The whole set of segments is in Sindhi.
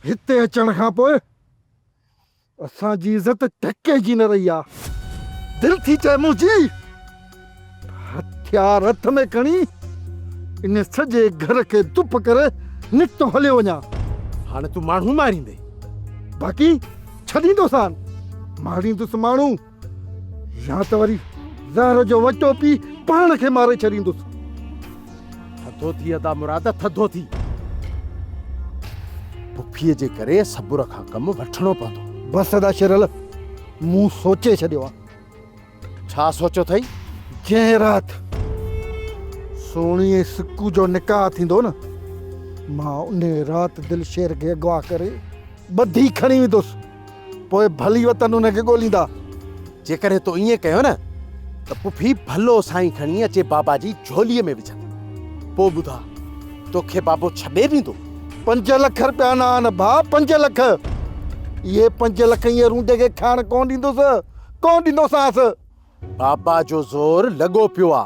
هتي اچڻ کان پوء اسان جي عزت ٽڪي جي نه رهي آ. دل ٿي چئي منهنجي ته هٿيار هٿ ۾ کڻي ان سڄي گهر کي دپ ڪري نڪتو هليو وڃان. هاڻي تون ماڻهو ماريندين؟ باقي ڇڏيندوسان، ماريندس ماڻهو يا ته وري زهر جو وٽو پي پاڻ کي ماري ڇڏيندس. ٿڌو ٿي ادا مراد ٿڌو ٿي. پڦيء جي ڪري صبر کان ڪم وٺڻو پوندو. بس ادا شيرل مون سوچي ڇڏيو آ. ڇا سوچيو اٿئي؟ جنهن رات سهڻي ۽ سڪو جو نڪاح ٿيندو نه، مان انهيء رات دلشير کي اغوا ڪري ٻڌي کڻي ويندس. پوء ڀلي وطن ان کي ڳوليندا. جيڪڏهن تو ائين ڪيو نه ته پڦي ڀلو سائين کڻي اچي بابا جي جهوليء ۾ وجهندي. پوء ٻڌاء توکي بابو ڇڏي ڏيندو؟ پنج لک رپيا نه آهن ڀاء، پنج لک. اهي پنج لک ائين رونڊي کي کائڻ ڪونه ڏيندس، ڪونه ڏيندوسانس. بابا جو زور لڳو پيو آ،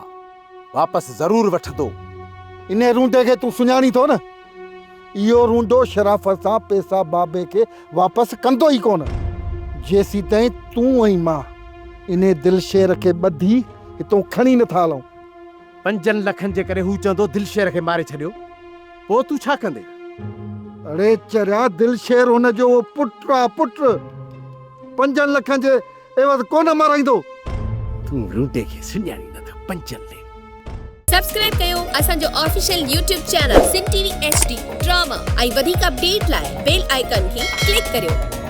واپس ضرور وٺندو. انهيء رونڊي کي تون سڃاڻين ٿو نه؟ اهو رونڊو شرافت سان پئسا بابي کي واپس ڪندو ئي ڪونه، جيسيتائين تون ۽ مان انهيء دلشير کي ٻڌي هتون کڻي نٿا هلون. پنجن لکن جي ڪري هو چوندو دلشير کي ماري ڇڏيو، پوء تون ڇا ڪندين؟ اڙي چريا، دلشير هن جو اهو پٽ آ، پٽ! پنجن لکن جي عيوض ڪونه مارائيندو. تون رونڊي کي سڃاڻين نه ٿو پنجن لين. سبسڪرائب ڪيو اسان جو official YouTube channel Sindh T V H D drama ۽ وڌيڪ اپڊيٽ لاء بيل آئيڪان کي ڪلڪ ڪريو.